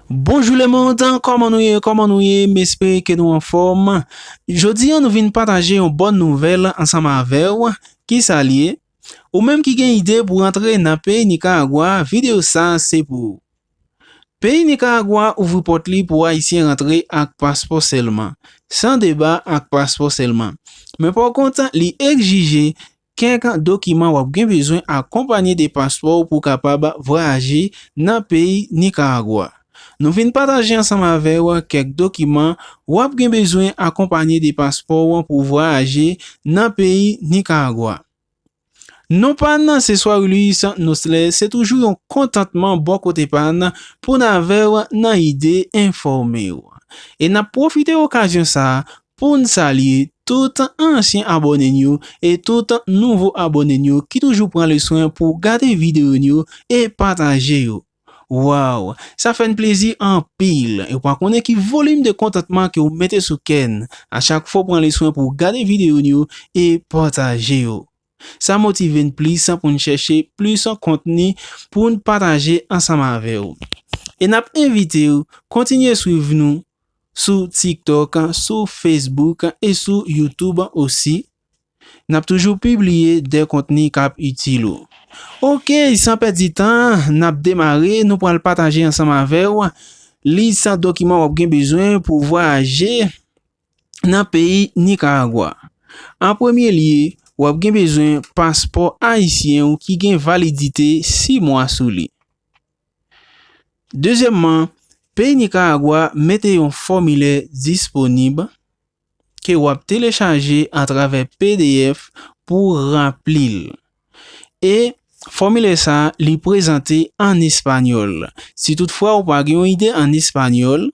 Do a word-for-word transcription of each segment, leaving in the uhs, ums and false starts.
Bonjou lemonn, kòman nou ye? Kòman nou ye? M espere ke nou anfòm. Jodi a, nou vin pataje yon bòn nouvèl ansanm avè w. Kisa l ye? Ou menm ki gen ide pou rantre nan peyi Nikaragwa, videyo sa a se pou ou. Peyi Nikaragwa ouvri pòt li pou Ayisyen rantre ak paspò sèlman, san deba, ak paspò sèlman. Men pa kont, li egzije kèk dokiman w ap gen bezwen akonpanye de paspò w pou w kapab vwayaje nan peyi Nikaragwa. Nou vin pataje ansanm avè w kèk dokiman w ap gen bezwen akonpanye de paspò w pou vwayaje nan peyi Nikaragwa. Non pa n se Swarilus Nosler, se toujou yon kontantman bò kote pa n pou n avè w nan ide enfòme w. E n ap pwofite okazyon sa a pou n salye tout ansyen abòne n yo e tout nouvo abòne n yo ki toujou pran le swen pou gade videyo n yo e pataje yo. Waw, sa fè n plezi anpil. E w pa konnen ki volim de kontantman ke w mete sou kè n a chak fwa w pran le swen pou w gade videyo n yo e pataje yo. Sa motive n plis pou n chèche plis kontni pou n pataje ansanm avè w. E n ap envite w kontinye swiv nou sou TikTok, sou Facebook e sou YouTube osi. N ap toujou pibliye de kontni k ap itil ou. Oke, san pèdi tan, n ap demare, nou pral pataje ansanm avè w lis dokiman w ap gen bezwen pou vwayaje nan peyi Nikaragwa. An premye lye, w ap gen bezwen paspò ayisyen w ki gen validite sis mwa sou li. Dezyèmman, peyi Nikaragwa mete yon fòmilè disponib ke w ap telechaje atravè P D F pou w ranpli l. E fòmilè sa a, li prezante an espanyòl. Si toutfwa ou pa gen yon ide an espanyòl,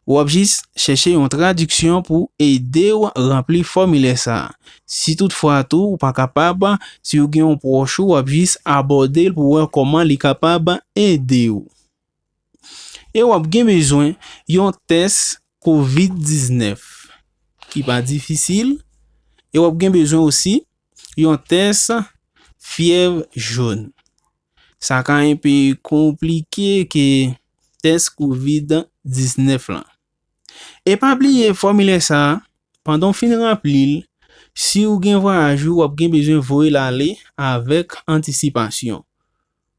w ap jis chèche yon tradiksyon pou ede w ranpli fòmilè sa a. Si toutfwa tou ou pa kapab, si w gen yon pwòch ou, w ap jis abòde l pou w wè kòman li kapab ede w. E w ap gen bezwen yon tès kovid diznèf ki pa difisil. E w ap gen bezwen osi yon tès fyèv jòn. Sa ka enpe konplike ke tès kovid diznèf lan. E pa bliye fòmilè sa a, pandan w fin ranpli l, si w gen vwayaj ou, w ap gen bezwen voye l ale avèk antisipasyon.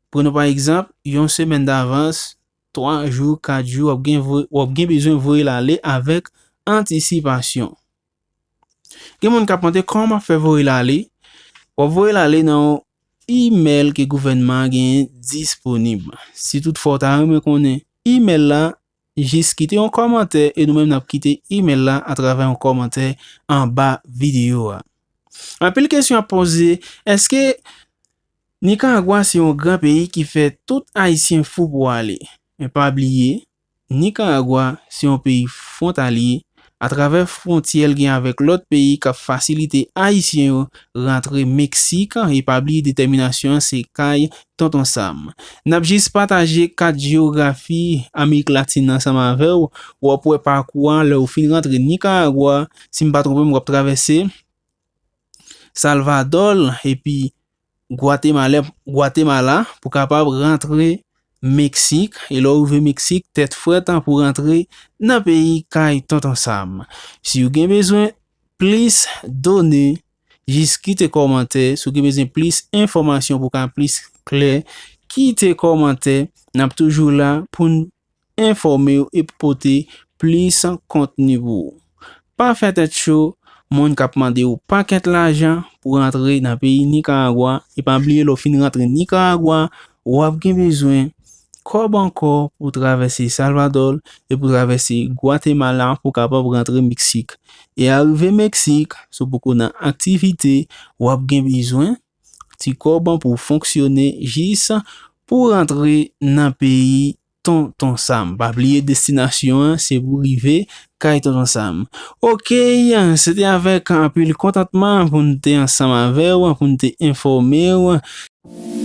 Pran nou pa egzanp, yon semèn davans, twa jou, kat jou, w ap gen vo-, w ap gen bezwen voye l ale avèk antisipasyon. Gen moun k ap mande kòman m ap fè voye l ale. W ap voye l ale nan yon imèl ke gouvènman an genyen disponib. Si toutfwa w ta renmen konnen imèl la, jis kite yon kòmantè e nou menm n ap kite imèl la atravè yon kòmantè anba videyo a. Anpil kesyon ap poze, èske Nikaragwa se yon gran peyi ki fè tout Ayisyen fou pou ale? Men pa bliye, Nikaragwa se yon peyi fwontalye. Atravè fwontyè l gen avèk lòt peyi k ap fasilite Ayisyen yo rantre Meksik, e pa bliye detèminasyon an se kay Tonton Sam. N ap jis pataje kat jewografi Amerik Latin nan ansanm avè w. W ap wè pakou a, lè w fin rantre Nikaragwa, si m pa twonpe m, w ap travèse Salvadò, epi Gwatemala, Gwatemala pou kapab rantre Meksik. E lè w rive Meksik, tèt frèt pou rantre nan peyi kay Tonton Sam. Si w gen bezwen plis done, jis kite kòmantè. Si w gen bezwen plis enfòmasyon pou w ka plis klè, kite kòmantè. N ap toujou la pou n enfòme w e pote plis kontni pou ou. Pa fè tèt cho, moun k ap mande w pakèt lajan pou rantre nan peyi Nikaragwa, e pa bliye lè w fin rantre Nikaragwa, w ap gen bezwen kòb ankò pou travèse Salvadò e pou travèse Gwatemala pou kapab rantre Meksik. E arive Meksik, si w poko nan aktivite, w ap gen bezwen ti kòb pou fonksyone jis pou rantre nan peyi Tonton Sam. Pa bliye destinasyon an, se pou rive kay Tonton Sam. Oke, se te avèk anpil kontantman pou n te ansanm avè w, pou n te enfòme w.